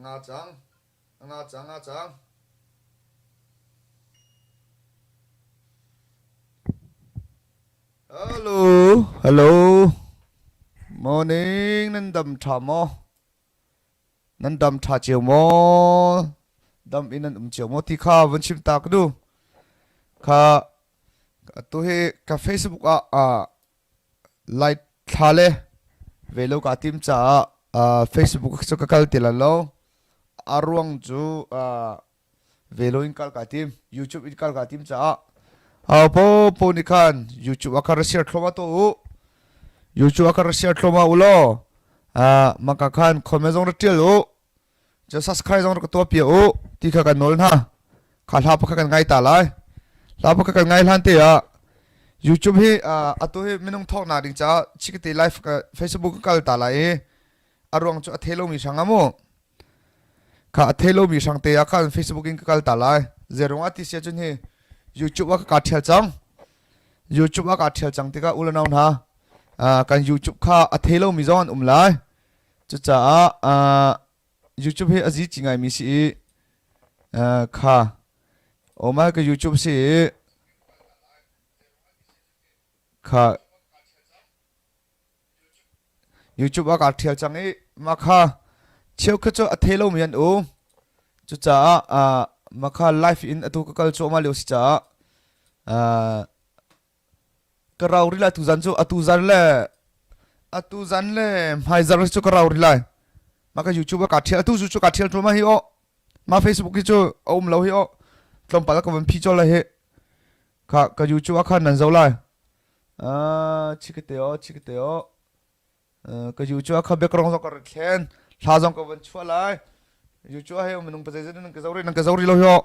Nga cang. Nga cang, nga cang. Hello, hello. Morning, nan dam ṭha maw? Nan dam ṭha cio maw? Dam in nan um cio maw ti kha vun chim ta ka duh. Kha atu hi ka Facebook ah ah Lai thla le ve lo kaa tim caah uh, Facebook cu ka kal ti lo. A ruang cu uh, ve lo in kal kaa tim. YouTube in kal kaa tim caah uh, po po nih khan YouTube a kha share thloma to u. YouTube a kha share thloma u law. Uh, maka khan comment zong ra tial u. Cu subscribe zong rak ka tuah piak u ti kha kan nawl hna. Kha hla pakhat kan ngai ta lai. Hla pakhat kan ngai hlan te ah YouTube hi uh, atu hi minung thawknak ding caah chikate live ka Facebook ka kal ta lai i a ruang cu a thei lomi hrang ah mu. Kha a thei lomi hrang te ah khan Facebook in ka kal ta lai. Zerung ah ti sia cun hi YouTube ah ka ka thial cang. YouTube ah ka thial cang tikah ulanau hna uh, kan YouTube kha a thei lomi zong an um lai. Cucaah uh, YouTube hi a zi ci ngaimi si i uh, kha oh my ka YouTube si i kha YouTube ah kaa ṭhial cang i mah kha cheukhat cu a thei lomi an um. Cucaah uh, mah kha live in atu ka kal cuahmah lio si caah uh, Ka rau rih lai tuzan cu atuzan le atuzan le hmaizarh cu ka rau rih lai. Mah ka YouTube ah kaa ṭhial atu cu kaa ṭhial thluahmah hi aw. Mah Facebook hi cu a um lo hi aw. Tlawmpal ah ka van phi colh lai hi. Kha ka YouTube ah khan nan zoh lai. Ah chikate aw chikate aw. Ka YouTube ah kha biakrong zong ka rak thlen. Thla zong ka van chuah lai. YouTube ah hei minung pa zeizat nan ka zoh rih nan ka zoh rih lo hi aw.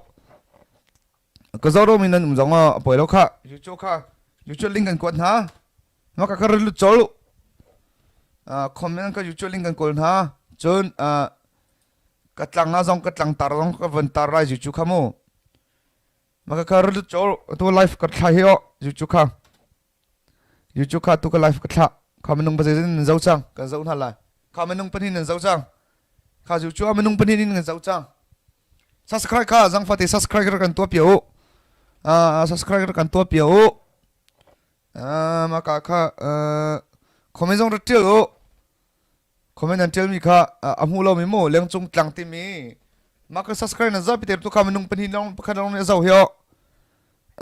Ka zohromi nan um zong ah a poi lo khah. YouTube kha YouTube link kan kuat hna. Ma ka ka lut col. Comment ka YouTube link kan kawl hna. Cun ka tlang na zong ka tlang tar zong ka van tar lai YouTube kha mu. Ma ka ka lut col. Tu live ka thla hi o YouTube kha. YouTube kha tu ka live ka thlah. Kha minung pa zeizat nan zo cang. Kan zoh hna lai. Kha minung pahnih nan zo cang. Kha cu cu minung pahnih in kan zo cang. Subscribe kha zangfate subscribe kan tuah pia u. Uh, subscribe kan tuah pia u. Uh, maka kha uh, comment zong rak tial u. Comment nan tial mi kha a hmu lo mi mu lengcung tlang timi maka subscribe nan zapi te tu kha minung pahnih long pakhat long nih a zo hi o.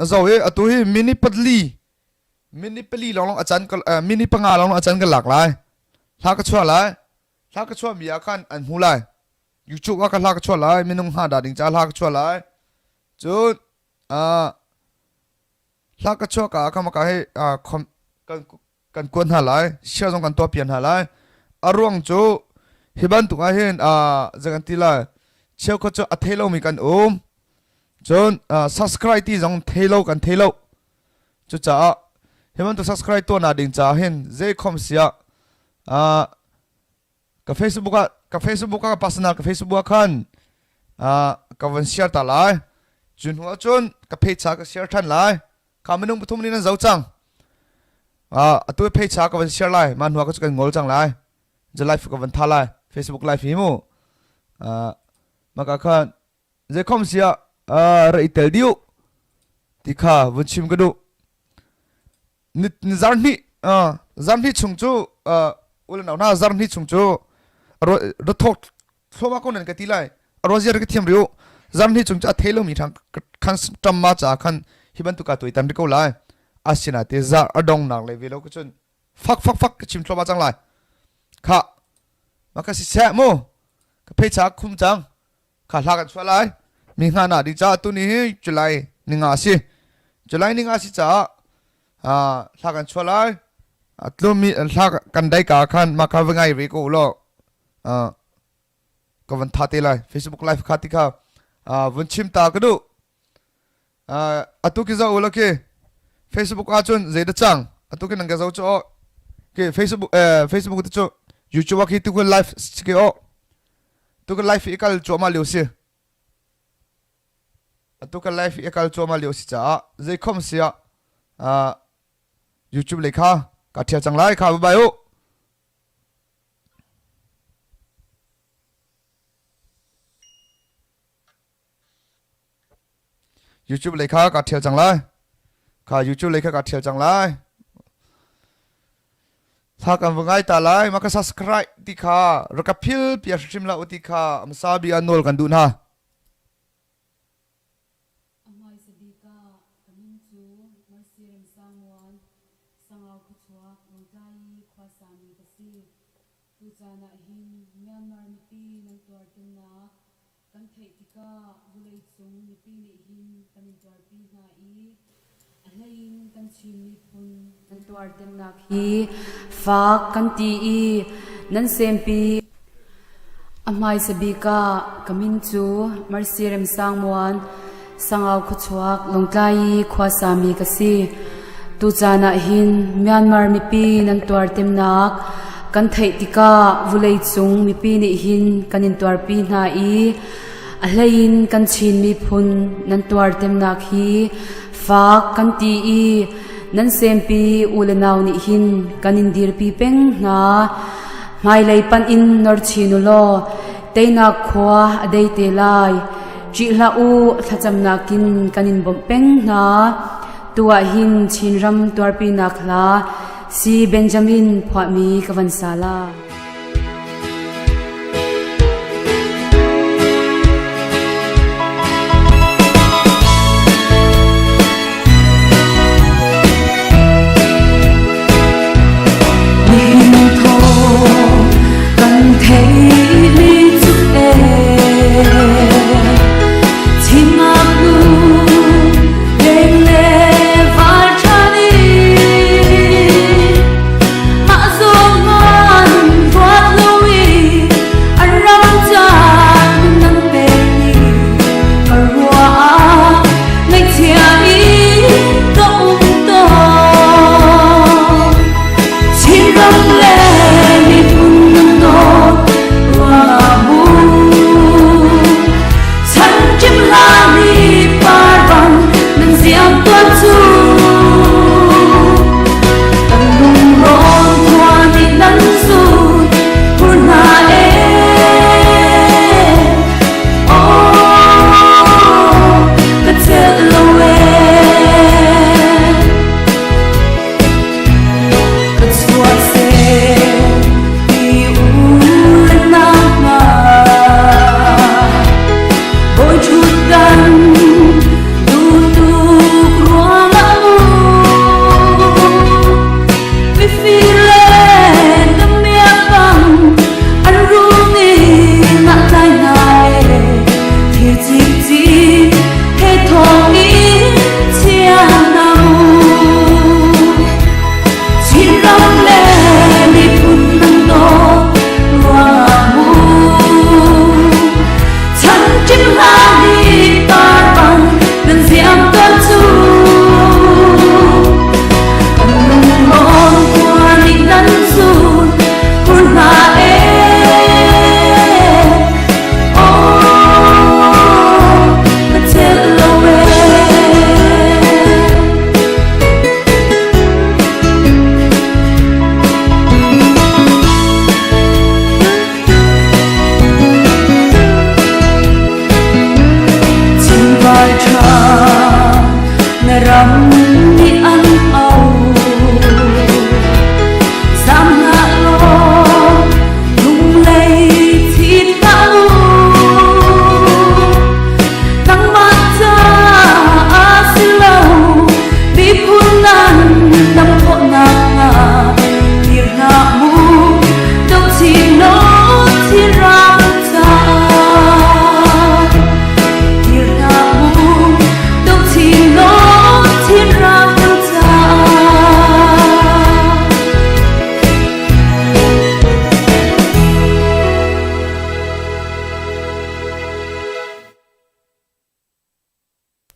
A zo hi atu hi mini patli mini pali long long a can mini panga long long a can ka lak lai. Hla ka chuah lai. Hla ka chuah mi ah khan an hmu lai. YouTube ah ka hla ka chuah lai. Minung hna dah ding ca hla ka chuah lai. Cun hla ka chuah ka ah khan maka hi kan kan kuat hna lai share zong kan tuah piak hna lai a ruang cu hi bantuk ah hin zei kan ti lai cheukhat cu a thei lomi kan um cun subscribe ti zong thei lo kan thei lo cucaah hi bantuk subscribe tuahnak ding caah hin zei khom siah ka Facebook ah ka Facebook ah ka personal ka Facebook ah khan ka van share ta lai cu hnu ah cun ka page ka share than lai Kha minung pathum nih nan zo cang. Atu page ka van share lai. Mah hnu ah kan ngol cang lai. Ja live ka van tha lai. Facebook live hi mu. Maka khan zeikhom sia ra i tel diu ti kha vun chim ka duh. Ni zar hnih zar hnih chung cu ulanau hna zar hnih chung cu ra thok thluahmah ko nan ka ti lai a ruazia ka thiam riu zam hi chung cu a thei lomi thang khan tam ma cha khan hi bantuk ka tuitan ri ko lai asina te za adong nak le ve lo ko chun fak fak fak ka chim thluahmah cang lai kha maka si seh mu ka phei cha khum cang kha hla kan chuah lai mi hna na ding cha tu ni hi July ninga si July ninga si cha hla kan chuah lai tlumi hla kan dai ka khan ma kha va ngai ve ko lo ka van tha te lai Facebook live kha ti kha vun chim ta ka duh atu ki zo ula ki Facebook ah cun zei da cang atu ki nang ka zo chu o ki Facebook Facebook te chu YouTube ah khi tu kun live ki o tu kun live i kal chuah ma lio si atu ka live i kal chuah ma lio si caah zei khom sia YouTube lei kha ka thial cang lai kha bye bye u. YouTube lei kha ka ṭhial cang lai. Kha YouTube lei kha ka ṭhial cang lai. Thla kan va ngai ta lai. Ma ka subscribe ti kha rak ka phil pia hrim la u ti kha amsa bi an nawl kan duh hna. A hmaisa bik ah ka min cu Mercy Remsangmuan, Sangau khuachuak Lungtlai i khuasami ka si. Tucaan ahhin Myanmar mipi nan tuartemnak kan theih tikah vawleicung mipi nih hin kan in tuarpi hna i a hleiin kan Chin miphun nan tuartemnak hi fak kan ti i nan sempi A hmaisa bik ah ka min cu Mercy Remsangmuan, Sangau khuachuak Lawngtlai i khuasami ka si. Tucaan ah hin Myanmar mipi nan tuartemnak kan theih tikah vawleicung mipi nih hin kan in tuarpi hna i a hleiin kan Chin miphun nan tuartemnak hi fak kan ti i nan sempi u le nau nih hin kan in dirpi peng hna. Hmailei panh in nor chin u law teinak khua a dei te lai. Ṭih hlah u, thlacamnak in kan in bawmh peng hna. Tu ah hin Chinram tuarpinak hla Si Benjamin phuahmi ka van sa la.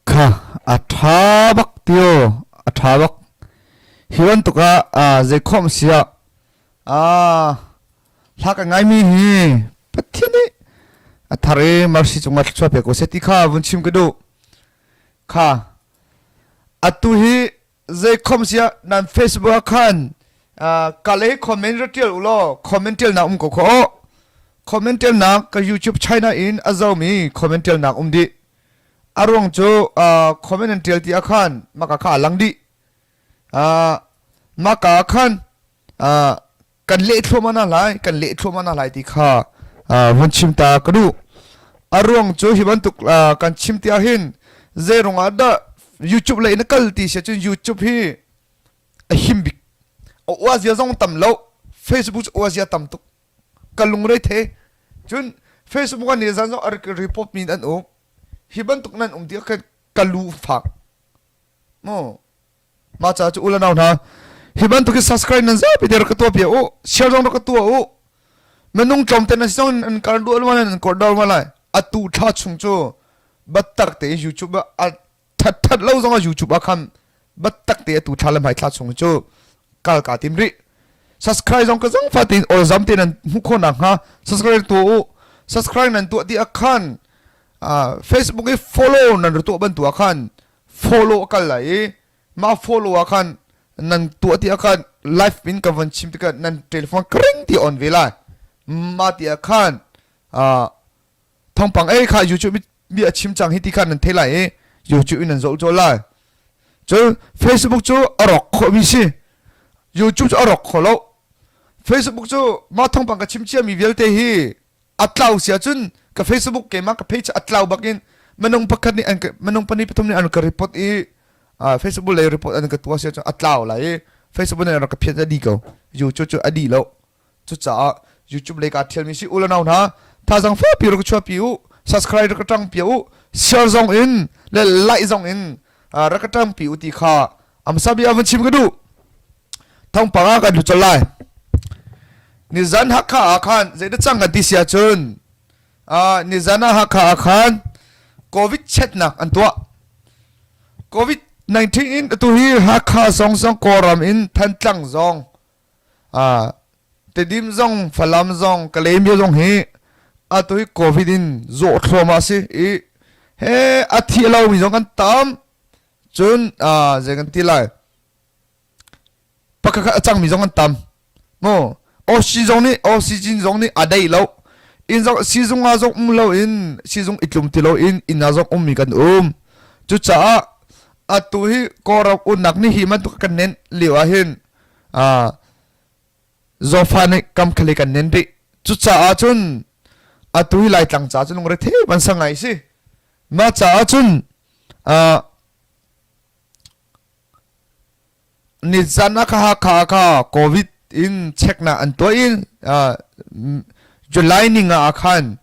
Kha a ṭha bak tio a ṭha bak hi bantuk ah zeikhom siah hla ka ngaimi hi Pathian nih a thar i mercy cungah thluachuah pe ko seh ti kha vun chim ka duh kha atu hi zeikhom siah nan Facebook ah khan kale comment ra ṭial u law comment ṭialnak um ko kho comment ṭialnak ka YouTube China in a zomi comment ṭialnak um dih. A ruang cu comment an ṭial ti ah khan maka kha a lang dih. Maka ah khan kan leh thluahmah hna lai, kan leh thluahmah hna lai ti kha vun chim ta ka duh. A ruang cu hi bantuk kan chim ti ahhin zei ruangah dah YouTube lei na kal ti si ahcun YouTube hi a him bik. A uazia zong tam lo. Facebook cu uazia tam tuk. Ka lungre the. Cun Facebook ah nizan zong a report mi an um. Hi bantuk nan um ti khan ka lu fak. Mu. Mah ca cu u le nau hna hi bantuk hi subscribe nan zapi te rak ka tuah piak u. Share zong rak ka tuah u. Minung tlawmte nan si zong an kar dual ma nan kor dal ma lai. Atu thla chung cu battak te YouTube ah that that lo zong ah YouTube ah khan battak te atu thla le hmai thla chung cu kal ka tim rih subscribe zong ka zong fa tin or zam te nan hmuh khawh nak hnga subscribe tu u subscribe nan tuah ti ah khan Facebook i follow nan tuah bantu ah khan follow kal lai i ma follow ah khan nan tuah ti ah khan live in ka von chim tikah nan telephone kring ti on ve lai ma ti ah khan thawngpang ei kha YouTube mi a chim cang hi ti kha nan thei lai i YouTube in nan zoh cawl lai cun Facebook cu a rawk khawh mi si YouTube cu a rawk kho lo Facebook cu mah thawngpang ka chim cia mi vialte hi a tlau si ahcun ka Facebook keimah ka page a tlau bakin minung pakhat nih an minung pahnih pathum nih an ka report i Facebook lei report an ka tuah si ahcun a tlau lai i Facebook nih an rak ka phiat a di ko YouTube cu a di lo Cucaah YouTube lei kaa ṭhialmi si u le nau hna thazaang fakpi rak chuahpi u subscribe rak ka ṭangpi u share zong in le like zong in rak ka ṭangpi u ti kha amsa bia van chim ka duh thawngpang ah kan lut colh lai nizan Hakha ah khan zeidah cang kan ti si ahcun nizan ah Hakha ah khan COVID chetnak an tuah COVID-19 in atu hi Hakha zong zong Kawlram in Thantlang zong Tedim zong Falam zong Kalaymyo zong hi atu hi COVID in zawh thluahmah a si i he a thi lomi zong kan tam cun zei kan ti lai pakhat a cangmi zong an tam mu oxygen zong nih oxygen zong nih a dei lo inn zong sizung ah zong um lo in sizung i tlum ti lo in inn ah zong ummi kan um cucaah atu hi Kawlram unnak nih hi bantuk kan nen lio ah hin Zofa nih kam khali kan nen rih. Cucaah cun atu hi Laitlang ca cu lungre the ban sa ngai si. Mah caah cun nizan ah kha Hakha kha COVID in checknak an tuah in July ni nga ah khan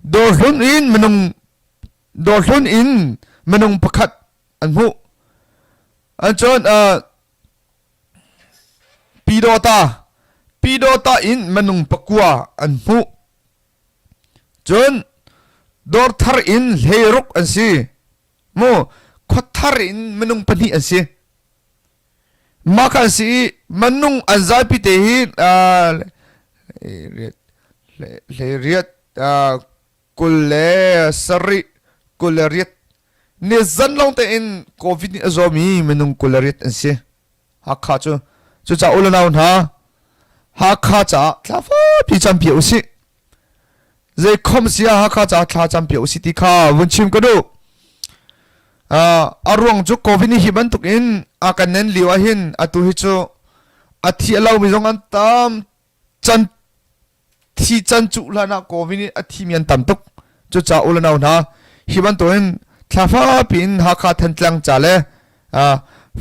dawrhlun in minung dawrhlun in minung pakhat an hmuh. An cun Pyidawta Pyidawta in minung pakua an hmuh. Cun dawrthar in hleiruk an si. Mu khuathar in minung pahnih an si. Mah kha an si i minung an zapi te hi hleiriat 27 28 ni zan lawng tein COVID nih a zawmi minung 28 an si. Hakha cu cucaah u le nau hna Hakha caah thla fapi campi u sih. Zei khom si ah Hakha caah thla campi u sih ti kha vun chim ka duh. Uh, a ruang cu COVID nih hi bantuk in a kan nen lio ahhin atu hi cu a thi a lomi zong an tam can thi can cuh hlan ah COVID nih a thimi an tam tuk. Cucaah u le nau hna hi bantukin thla fapi in Hakha Thantlang ca le uh,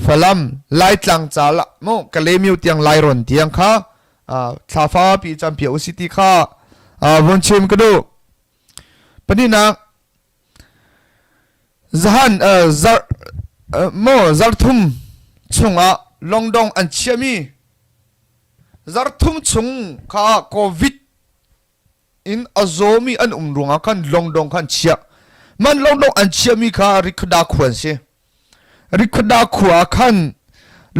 Falam Laitlang ca la mu Kalaymyo tiang Lairon tiang kha uh, thla fapi campi u si ti kha uh, vun chim ka duh. Pahnihnak zahan uh, zar uh, mo zarthum chungah longdong an chiahmi Zarthum chung kha COVID in a zawmi an um ruangah khan longdong kha an chiah. Man longdong an chiahmi kha Rikhuda khua an si. Rikhuda khua ah khan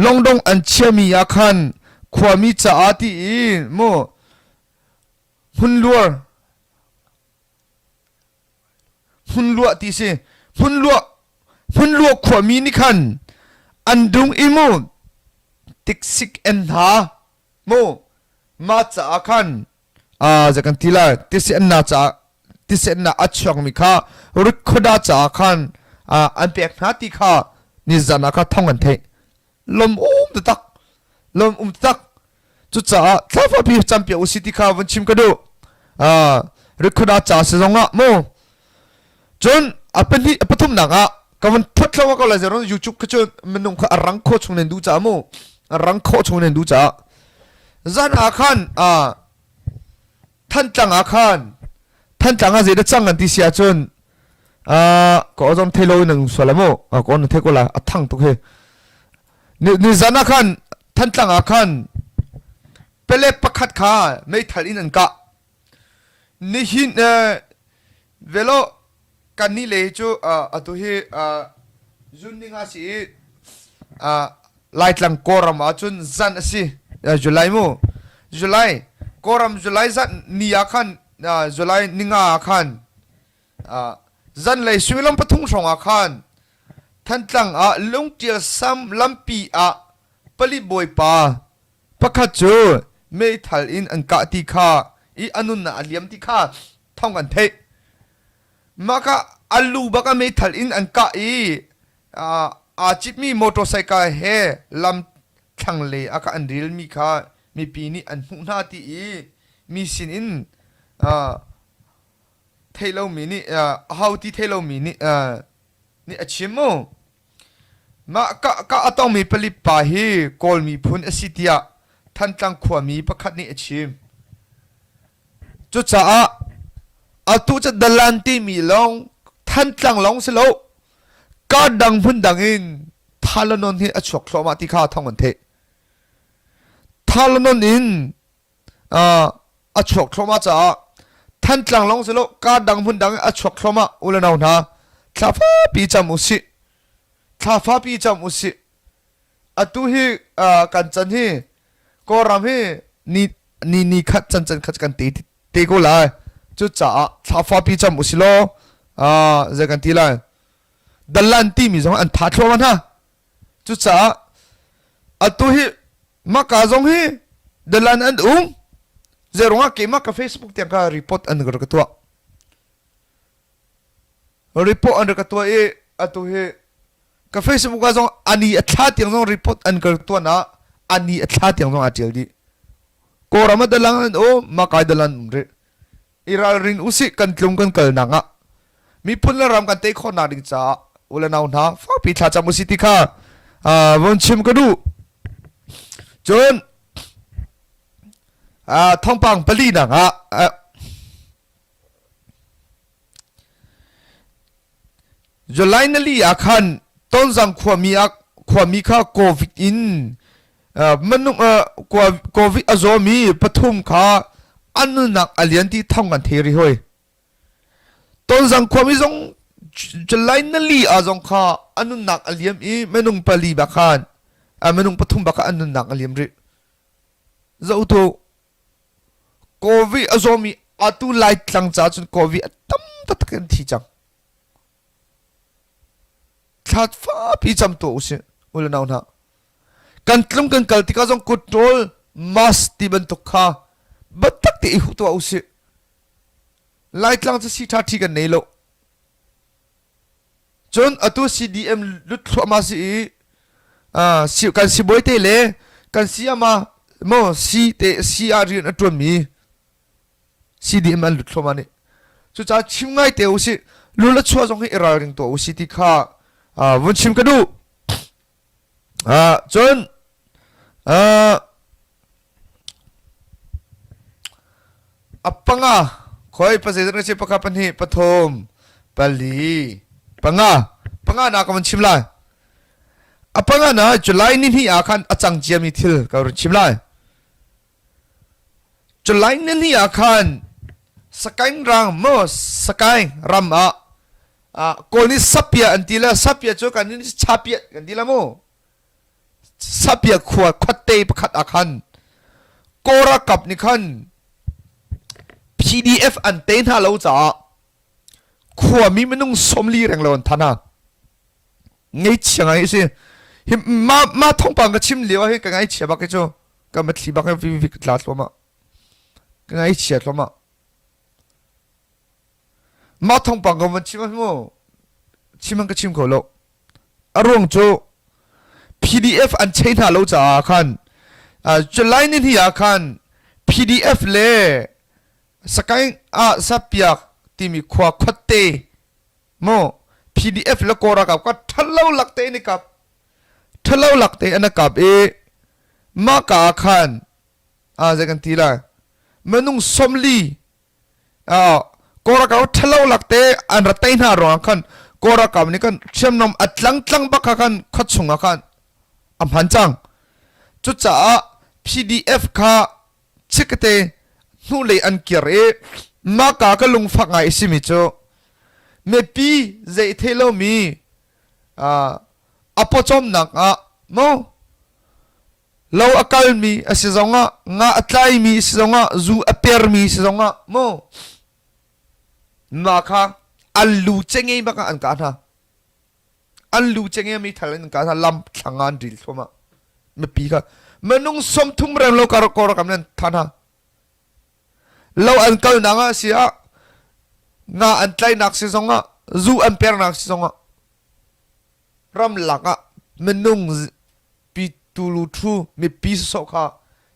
longdong an chiahmi ah khan khuami caah ti i mu hmunluar hmunluah ti si hmunluah hmunluah khuami nih khan an dung i mu tiksik en hna mu ma caah khan a kan ti lai tisi an na caah tisi an na a chuakmi kha rikhoda caah khan. an pek hna ti kha nizan ah kha thong an theih. Lom um taktak. Lom um taktak. Cucaah thlafa pi campiak usih ti kha vun chim ka duh. Rikhuda ca si zong ah mu. Cun a pahnih a pathumnak ah ka vun phut thlo ko lai zeron YouTube kha cu minung kha a rang kho chung nen du ca mu. A rang kho chung nen du ca. Zan ah khan Thantlang ah khan Thantlang ah zeidah cang an ti si ahcun ka ozom thei lo in an sual mu ka on thei ko la a thang tuk hi ni zan ah khan Thantlang ah khan pele pakhat kha meithal in an kah nihin velo kan nih le cu atu hi zun ning a si i Laitlang Kawlram ah cun zan a si July mu July Kawlram July zan ni ah khan July ninga ah khan zanlei suimilam pathum hrawng ah khan Thantlang ah lungtial sam lampi ah pali bawipa pakhat cu meithal in an kah ti kha i a nunnak a liam ti kha thawng kan theih. Mah kha a lu bak a meithal in an kah i aa citmi motorcycle he lam thlanglei ah kha an rilmi kha mipi nih an hmuh hna ti i mi sin in theih lomi nih aho ti theih lomi nih nih a chim mu. Mah ka a tongmi palik pa hi Kawl miphun a si tiah Thantlang khuami pakhat nih a chim. Cucaah atu cu dalan timi lawng Thantlang lawng si lo kar dang hmun dang in Thalanon hi a chuak thluahmah ti kha thawng an theih. Thalanon in a chuak thluahmah caah Thantlang lawng si lo kar dang hmun dang a chuak thluahmah u le nau hna thla fapi cam u sih thla fapi cam u sih atu hi kan chan hi Kawlram hi ni ni ni khat chan chan khat kan te te ko lai cucaah thla fapi cam u si law zei kan ti lai dalan timi zong an tha thluahmah hna Cucaah atu hi maka zong hi dalan an um. Zeirungah keimah ka Facebook tiang ka report an rak ka tuah. Report an rak ka tuah i atu hi ka Facebook ah zong ani a thla tiang zong report an ka tuah na ani a thla tiang zong aa tial dih. Kawlram ah dalang an um, makai dalan um rih. I ralrin usih kan tlung kan kalnak ah miphun le ram kan tei khawhnak ding caah u le nau hna fakpi thlacam usih ti kha von chim ka duh. Cun thawngpang palinak ah July nali ah khan Tonzang khuami ah khuami kha COVID in minung COVID a zawmi pathum kha an nunnak a lian ti thong kan thei ri hoi. Tonzang khuami zong July nali ah zong kha an nunnak a liam i minung pali bak khan minung pathum bak kha an nunnak a liam rih. Zoh tu COVID a zawmi atu Laitlang ca cun COVID a tam taktak in thi cang. Thla fapi cam tuah usih u le nau hna. Kan tlung kan kal tikah zong kut ṭawl mask ti bantuk kha biatak te i huh tuah usih. Laitlang cu si ṭha ṭhi kan nei lo. Cun atu CDM lut thluahmah si i uh, kan sibawi te le kan siama mo si te si ah rian a ṭuanmi CDM an lut thluahmah nih. Cucaah chim ngai te usih lul a chuah zong hi i ralring tuah usih ti kha uh, vun chim ka duh. Uh, cun uh, A panga khoi pazeizat na si pakhat pahnih pathum pali panga panga na ka van chim lai. A panga na July ni hnih ah khan a cang ciami thil ka run chim lai. July ni hnih ah khan Sakaing rang mo Sakaing ram ah Kawl nih sapia an ti le sapia cu kan nih chapia kan ti la mu. Sapia khua khuate pakhat ah khan Kawl ralkap nih khan PDF an tei hna lo caah khuami minung 40 reng lo an than hna. Ngeichia ngai a si. Hi ma ma thawngpang ka chim lio ah hin ka ngaichia bak hi cu ka mitthli bak hi vi tla thluahmah. Ka ngaichia thluahmah. Mah thawngpang ka van chim ah mu. chim an ka chim kho lo. A ruang cu PDF an chei hna lo caah khan July ni hnih ah khan PDF le Sakaing ah Sapiak timi khua khuatte mu PDF le Kawl ralkap ka ṭhalo lak te in i kap ṭhalo lak te an i kap i mah ka ah khan zei kan ti lai minung 40 Kawl ralkap ṭhalo lak te an ra tei hna ruangah khan Kawl ralkap nih kan hriamnam a tlangtlang bak kha khan khua chung ah khan a hman cang. Cucaah PDF kha chikkate hnulei an kir i mahka ka lungfak ngai a simi cu mipi zei thei lomi a pawcawmnak ah mu lo a kalmi a si zongah nga a tlaimi a si zongah zu a permi a si zongah mu mah kha an lu cengei bak ah an kah hna. An lu cengei meithal in an kah hna lam thlang ah an ril thluahmah. Mipi kha minung 30 reng lo kar kor kam nan than hna. Lo an kalnak ah si ah nga an tlainak si zongah zu an pernak si zongah ramlak ah minung pi tulu thu mipi sawsawh kha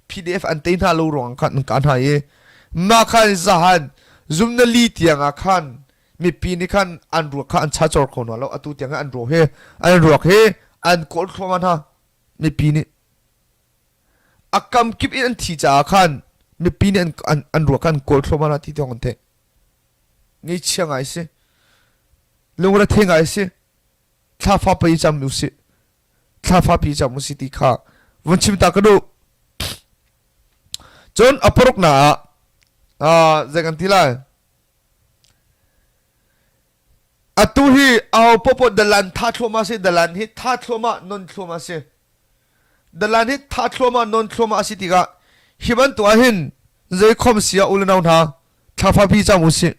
PDF an tei hna lo ruang khan an kah hna i mah khan zahan zumnali tiang ah khan mipi nih khan an ruak kha an cha cawr kho hna lo atu tiang an ruak hi an ruak hi an kawl thluahmah hna mipi nih a kam kip in an thi caah khan mipi nih an an, an ruak kha an kawl thluahmah hna ti tiang an theih ngeichia ngai si lungre the ngai si thla fa pei cam usih thla fa pi cam usih ti kha vun chim ta ka duh cun a paruk na ah zei kan ti lai atu hi aho popo dalan tha thluahmah si dalan hi tha thluahmah non thluahmah si dalan hi tha thluahmah non thluahmah a si tikah hi bantuk ah hin zei khom sia u le nau hna thlafa pi cang u sih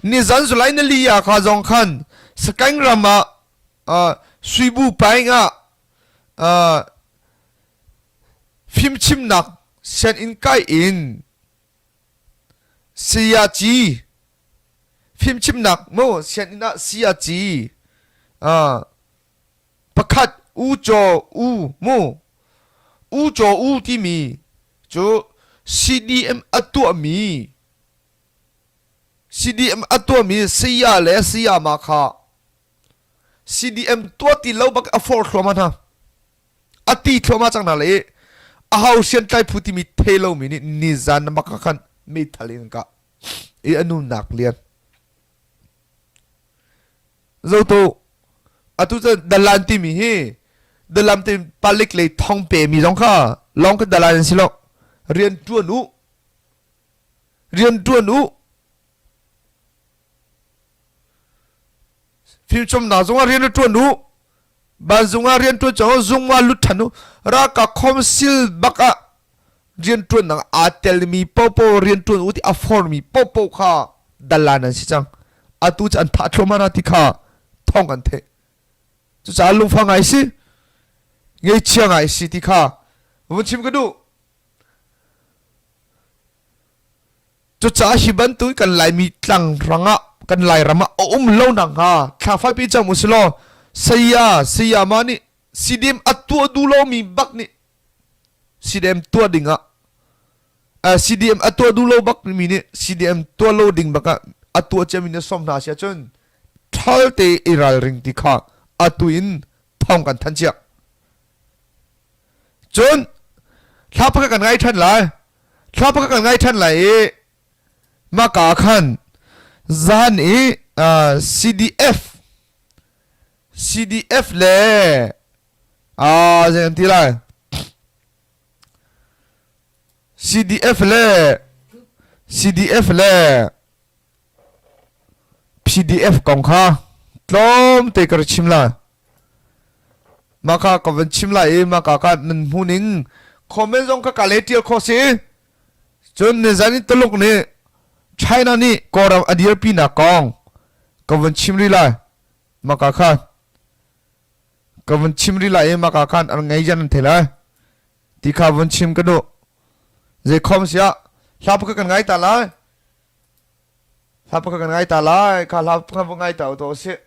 nizan July na li ah kha zong khan Sakaing ram ah uh, Suibu paing ah uh, fimchimnak sianginn kai in sayaci fimchimnak mu sianginn ah sayaci uh, pakhat u caw u mu u caw u timi cu CDM a tuahmi CDM a tuahmi saya le sayama kha CDM tuah ti lo bak a forh thluahmah hna a ti thluahmah cang hna le a ho hriamtlai phu timi thei lomi nih nizan na mak khan meithal in kah i a nunak lian Zotu atu cu dalan timi hi dalam ti palik lei thong pe mi zong kha lawng kha dalan an si lo rian tuan u rian tuan u fimchomnak zongah rian tuan u banzung ah rian tuan cang zung ah lut than u ralkap khomsil bak ah riantuannak aa telmi popo riantuan u ti a formi popo kha dalan an si cang atu cu an thah thluahmah hna ti kha thong an theih cucaah lungfah ngai si ngeichia ngai si ti kha vun chim ka duh cucaah hi bantuk kan Laimi tlang rangah kan Lairam ah a um lo nak hnga thla faipi cang u silaw saya sayama nih sidim a tuah duh lomi bak nih CDM tuah ding ah CDM a tuah duh lo bak mi nih CDM tuah lo ding bak ah a tuah ciami na som hna si ahcun ṭhal te i ralring ti kha atu in thawng kan thanh cia. Cun thla pakhat kan ngai ṭhan lai. Thla pakhat kan ngai ṭhan lai i maka khan zan i CDF CDF le Ah, zei an ti lai? CDF le CDF le PDF kong kha tlawm te ka chim lai. Mah kha ka van chim lai i mah ka ka nan hmu ning comment zong ka ka le tial kho si. Cun nizan in Tuluk nih China nih Kawlram a dirpi nak kong ka van chim rih lai. Mah ka kha ka vun chim rih lai i maka khan an ngei jan an thei lai ti kha vun chim ka duh zei khom siah hla pakhat kan ngai ta lai hla pakhat kan ngai ta lai kha hla pakhat vun ngai ta u to sih.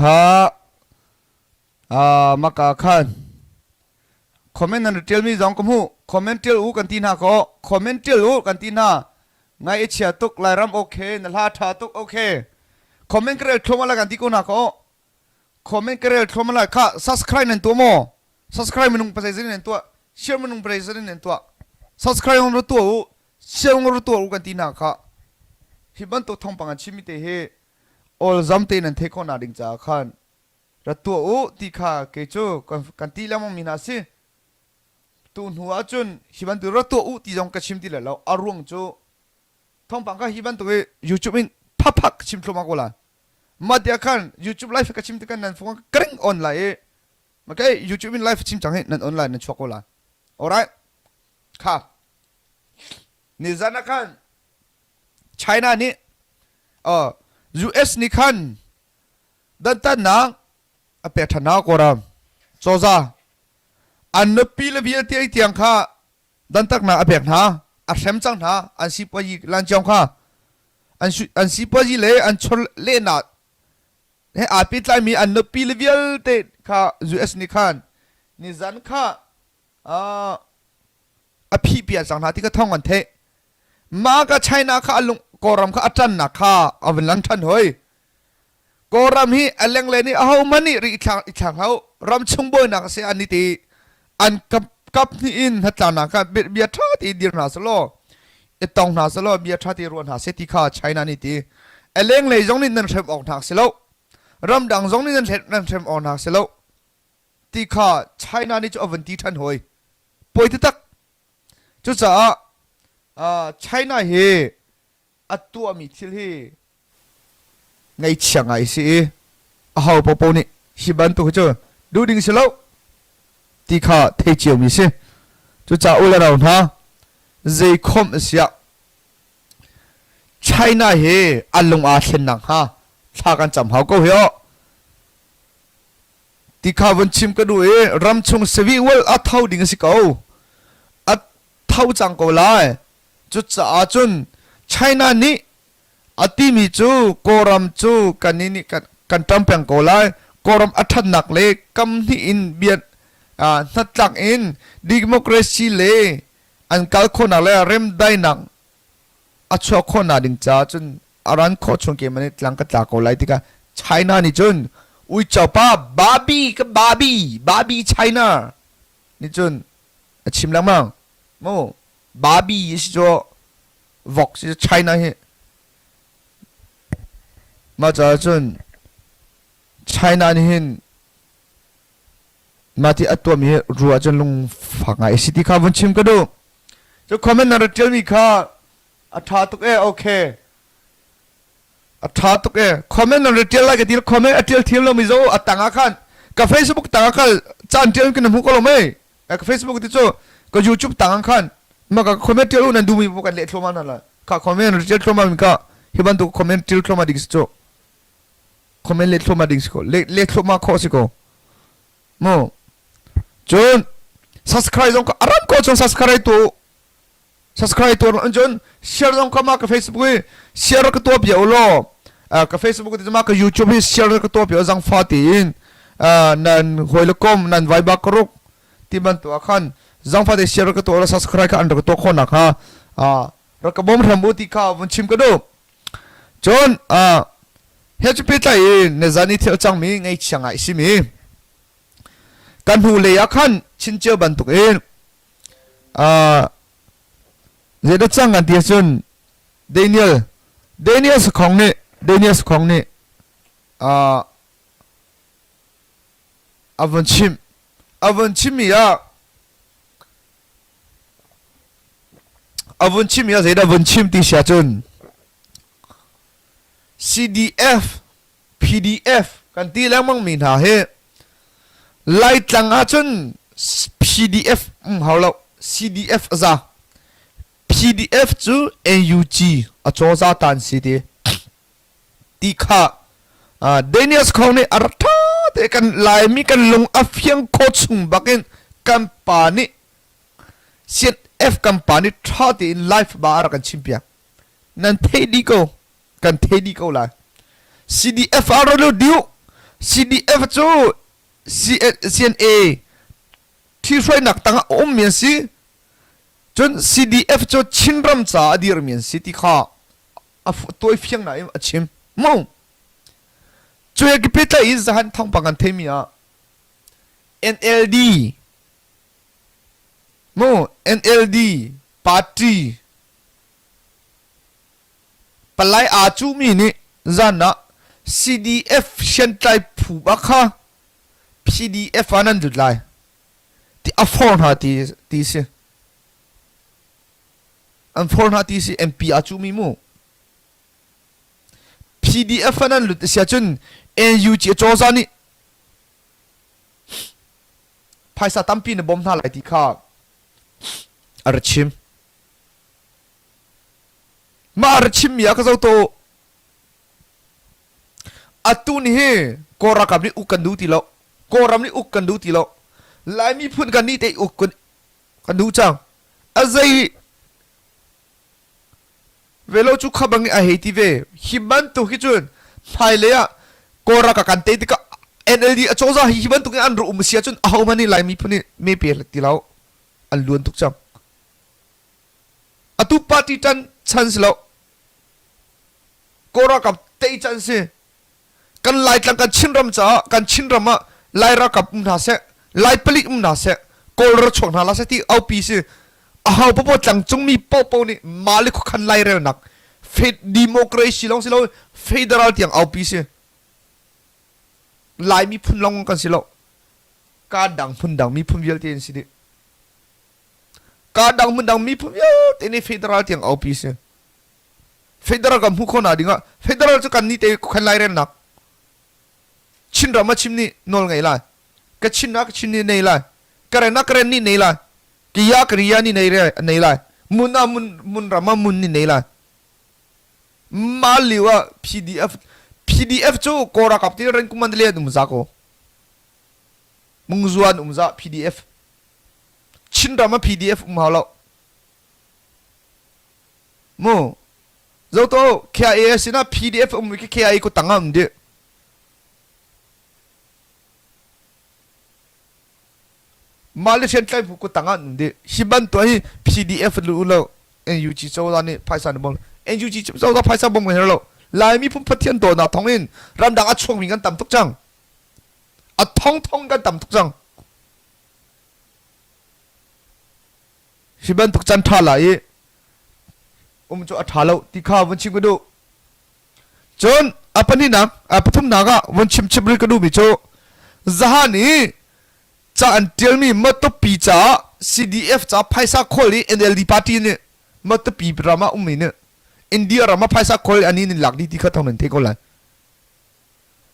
Kha maka khan comment nan ṭial mi zong ka hmuh. Comment ṭial u kan ti hna ko. Comment ṭial u kan ti hna. Ngai i chia tuk Lairam okay na hla ṭha tuk okay. Comment ka rel thluahmah lai kan ti ko hna ko. Comment ka rel thluahmah lai. Kha subscribe nan tuah maw? Subscribe minung pasai zin nan tuah. Share minung pasai zin nan tuah. Subscribe ong ru tuah u. Share ong ru tuah u kan ti hna kha. Hi bantuk thawngpang an chimmi te hi all zam te nan theih khawh nak ding caah khan rat tuah u ti kha kei cu kan ti lengmang mi hna si. Tu hnu ahcun hi bantuk rat tuah u ti zong ka chim ti lai lo. A ruang cu thawngpang kha hi bantuk i YouTube in phaphak ka chim thluahmah ko lai. Mah tiah khan YouTube live ka chim tikhan nan phone ka ring on lai i okay YouTube in live chim cang hi nan on lai nan chuak ko lai. Alright. Kha. Nizan ah khan China nih uh, US nih khan dantatnak a pek ṭhan hna Kawlram cozah an nupi le vialte tiang kha dantaknak a pek hna a hrem cang hna an sipuazi lanciong kha an sipuazi le an chawlehnak he aa pehtlaimi an nupi le vialte kha US nih khan nizan kha a phih piak cang hna ti kha thawng an theih. Mah ka China kha a lung Kawlram kha a ṭannak kha a vun lang ṭhan hoi. Kawlram hi a lengle nih ahohmanh nih ri i thlak i thlak hlah u. Ramchung bawinak a si an i ti. An kap kap hnih in hnatlaknak kha bia ṭha tein dir hna selaw i tong hna selaw bia ṭha tein ruah hna seh ti kha China nih ti. A lenglei zong nih nan hrem awk hna si lo. Ramdang zong nih nan nan hrem awk hna si lo. Ti kha China nih cu a vun ti ṭhan hoi. Poi taktak. Cucaah China hi a tuahmi thil hi ngaihchia ngai si i aho paohpaoh nih hi bantuk hi cu duh ding si lo ti kha thei ciomi si. Cucaah u le nau hna zei khawmh a siah China hi a lung aa thlen nakhnga thla kan cam hau ko hi aw. Ti kha vun chim ka duh i ramchung savi-ual a tho ding a si ko. A tho cang ko lai. Cucaah cun China nih a timi cu Kawlram cu kan nih kan, kan ṭam peng ko lai. Kawlram a ṭhatnak le kam hnih in bia hnatlak in democracy le an kal khawhnak le remdainak a chuah khawhnak ding caah cun a ran khawh chung ke man tlang ka tla ko lai tikah China nih cun uico pa Barbie ka Barbie Barbie China nih cun a chim lengmang mu Barbie si cu vok si China hi mah caah cun China nih hin mah ti a tuahmi hi ruah cun lungfak ngai a si ti kha vun chim ka duh cu comment na rak ṭialmi kha A ṭha tuk ee, okay. A ṭha tuk ee. Comment nan rak ṭial lai ka ti comment a ṭial thiam lomi zo a tang ah khan ka Facebook tang ah kal caan ṭial kan hmu ko lo mei. Ka Facebook ti cu ka YouTube tang ah khan ma ka comment ṭial u nan duhmi bu kan leh thluahmah hna la. Ka comment rak ṭial thluahmah mi ka hi bantuk comment ṭial thluahmah ding si cu. Comment leh thluahmah ding si ko. Le leh thluahmah khawh si ko. Mu. Cun subscribe zong ka aram ko chung subscribe tu subscribe tuar an cun share zong ka ma ka Facebook hi share ka tuah bia ulaw ka Facebook ti ma ka YouTube hi share ka tuah bia zang fa tiin nan hoi le kom nan vai ba karuk ti ban tu khan zang fa te share ka tuah la subscribe ka an ka tuah khon nak ha rak ka bom hram u ti kha vun chim ka du cun he chu pe tlai in ne zani thil chang mi ngei chiang ai simi kan hnu lei ah khan chin cio bantuk in Zeidah cang kan ti ahcun Daniel Daniel sakhong nih Daniel sakhong nih uh, a vun chimh a vun chimmi ah a vun chimmi ah zeidah vun chim ti si ahcun CDF PDF kan ti lengmang mi hna hi Laitlang ahcun PDF um hau lo CDF a za PDF cu NUG a cawza tan si ti ti kha Daniel Khong nih a rak ṭha te kan Laimi kan lung a fiang kho chung bakin kan pa nih CNF kan pa nih ṭha tein life ba a rak kan chimpiak nan theih dih ko kan thei dih ko lai. CDF ah rak lut dih u. CDF cu CNA ṭhihruainak tangah a ummi an si. Cun CDF cu Chinram caah a dirmi an si ti kha a tuai fiang nain a chim. Mu. Cu he pehtlaih in zahan thawngpang kan theimi ah NLD mu NLD party palai aa cuhmi nih zan ah CDF hriamtlai phu bak kha PDF ah nan lut lai ti a forh hna ti ti si. An forh hna ti si MP aa cuhmi mu. PDF ah nan lut a si ahcun NUG acozah nih phaisa tampi na bawm hna lai ti kha a ra chim. Mah a ra chimmi ah ka zoh to atu ni hi Kawl ralkap nih uk kan duh ti lo. Kawlram nih uk kan duh ti lo. Lai miphun kan nih te uk kan, kan duh cang. A zei ve lo cu kha bang a hei ti ve. Hi bantuk hi cun hmailei ah Kawl ralkap kan tei tikah NLD acozah hi hi bantuk in an rak um a si ahcun ahohmanh nih Lai miphun nih me pe ti lo. An luan tuk cang. Atu party tan chan si lo. Kawl ralkap tei can si. Kan Laitlang kan Chinram caah kan Chinram ah Lai ralkap um hna seh, Lai palik um hna seh, Kawl ra chuak hna la seh ti aupi si. Aho popo tlangcungmi popo nih mah le khuakhan lairelnak democracy lawng si lo federal tiang aupi si. Lai miphun lawng kan si lo. Ka dang phun dang miphun vialte an si dih. Ka dang hmun dang miphun vialte nih federal tiang aupi si. Federal kan hmuh khawhnak dingah federal cu kan nih te khuakhan lairelnak Chinram a chim nih nawl ngei lai. Ka Chin ah ka Chin nih nei lai. Karen ah Karen nih nei lai. Kiya Kariya nih nei nei lai. Mun ah mun mun ram ah mun nih nei lai. Mah lio ah PDF PDF cu Kawl ralkap ti ren kuman le an um za ko. Mungzuan um za PDF. Chinram ah PDF um hau lo. Mu zoto KIA sinah PDF um khi KIA ku tang ah um dih. Mah le hriamtlai phu ku tang ah um dih. Hi bantuk hi PDF lu lo NUG cozah nih phaisa na bawm. NUG cozah phaisa bawm kan herh lo. Laimi phun Pathian dawtnak thawng in ramdang a chuakmi kan tam tuk cang. A thong thong kan tam tuk cang. Hi bantuk can ṭha lai i um cu a ṭha lo ti kha vun chim ka duh. Cun a pahnihnak, a pathumnak ah vun chim chim rih ka duhmi cu zahan i ca an ṭialmi Matupi caah CDF ca phaisa khawl i NLD party nih Matupi ram ah ummi nih India ram ah phaisa khawl i an in lak dih ti kha thawng nan theih ko lai.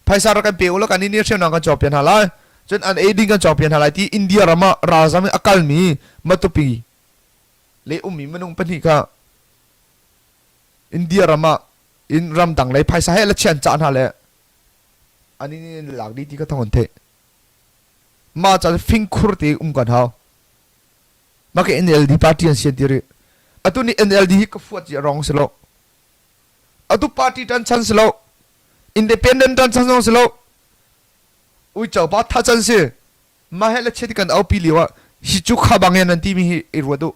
Phaisa rak kan pe u law kan nih hriamnam kan cawkpiak hna lai. Cun an ei ding kan cawkpiak hna lai ti India ram ah ralzam in a kalmi Matupi le ummi minung pahnih kha India ram ah in ramdang lei phaisa he la chian cah hna le an in lak dih ti kha thawng an theih. Mah ca fingkhur te um kan hau. Mah ke NLD party an sian ti rih. Atu ni NLD hi ka fuat ci a rong si lo. Atu party tan chan si lo. Independent tan chan zong si lo. Uico pa tha chan si. Mah he le chiat kan aupi lio ah hi cu kha bang in an timi hi i ruat u.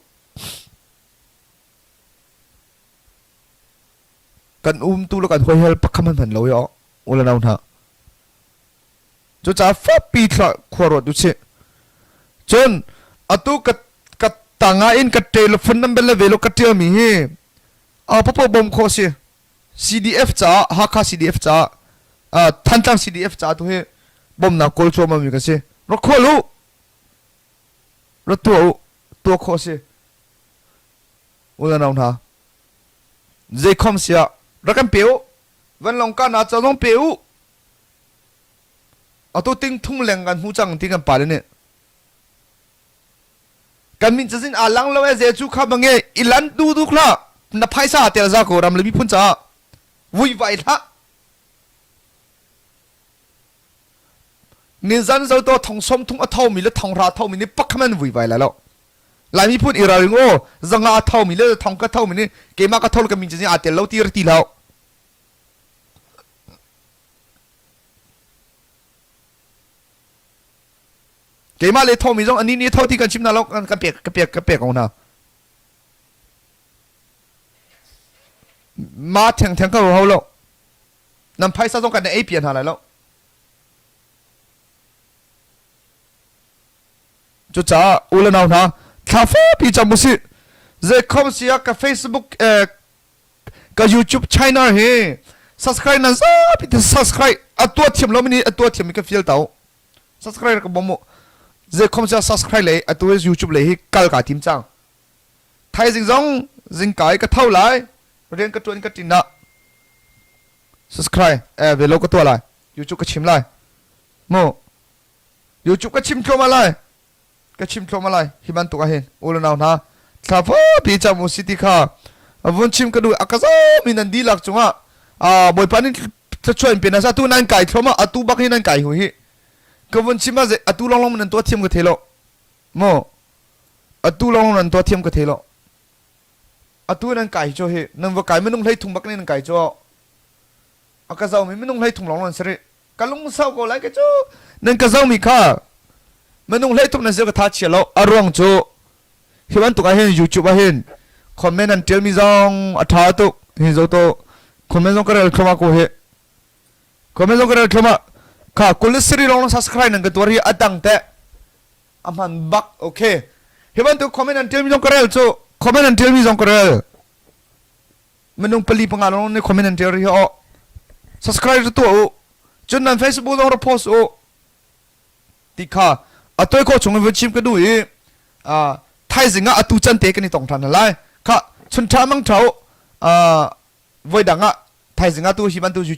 Kan um tu le kan hoi hel pakham han hman lo yo ula nau hna. Cucaah fakpi thla khua ruat u sih. Cun atu ka ka tangah in ka telephone number le velo ka ṭialmi hi a popo bawm khawh si. CDF caah Hakha CDF caah uh, Thantlang CDF caah tu hi bawmnak kawl cuahmah mi kan si. Rak khawl u. Rak tuah u. Tuah khawh si. Unau hna. Zeikhom siah rak kan pe u. Vanlawng kahnak ca zong pe u. Atu ting thum leng kan hmu cang ti kan pale nih. Kan min cazin aa lang lo e ze cu kha bange ilan du duk hlah na phaisa tel za ko ram le miphun caah vui vai hlah. Nizan zo to thong som thung a tho mi le thong ra tho mi nih pakhaman vui vai lai lo. Lai miphun i ralring aw zanga a tho mi le thong ka tho mi nih keimah ka tho ka min cazin aa tel lo ti ti lo. Keimah le thomi zong ani nih tho ti kan chim hna lo kan pek ka pek ka pek ko hna. Ma theng theng ka ho lo. Nan phaisa zong kan ei pian hna lai lo. Cucaah u le nau hna thla fapi cam usih. Zeikhom si ah ka Facebook eh, ka YouTube channel hi subscribe nan zapi te subscribe a tuah thiam lo mi nih a tuah thiam mi ka feel tau. Subscribe ka bawm mu. Zeikhom si ah subscribe le atu YouTube le hi kal ka tim cang. Thaizing zong zingka i ka tho lai rian ka tuan ka tin ah subscribe eh velo ka tuah lai. YouTube ka chim lai. Mu YouTube ka chim thluahmah lai ka chim thluahmah lai hi bantuk ah hin u le nau hna thla fapi cam u si ti kha vun chim ka duh a ka zomi nan dihlak cungah bawipa nih thluachuah in pe hna seh atu nan kai thluahmah atu bak hi nan kai hu hi ka vun chim ah atu longlong nan tuah thiam ka thei lo mu atu longlong nan tuah thiam ka thei lo atu nan kai cu hi nan va kai minung hlei thung bak nih nan kai cu a ka zomi minung hlei thung longlong nan si rih ka lungsau ko lai ka cu nan ka zomi kha minung hlei tuk nan si ka tha chia lo a ruang cu hi bantuk ah hin YouTube ah hin comment an tial mi zong a tha tuk hi zo to comment zong ka rel thloma ko hi comment zong ka rel thloma kha kulisiri long subscribe nan ka tuar hi adang te a hman bak okay hi bantuk comment an tial mi zong ka rel cu comment an tial mi zong ka rel minung pali panga lawng nih comment an ṭial rih aw subscribe tuah u cun nan Facebook zong rak post u ti kha a toi khawh chung in vun chim ka duh i thaizing ah atu can te kan i tong ṭhan lai kha chun ṭha mang ṭha u voi dang ah thaizing ah tu hi bantuk YouTube.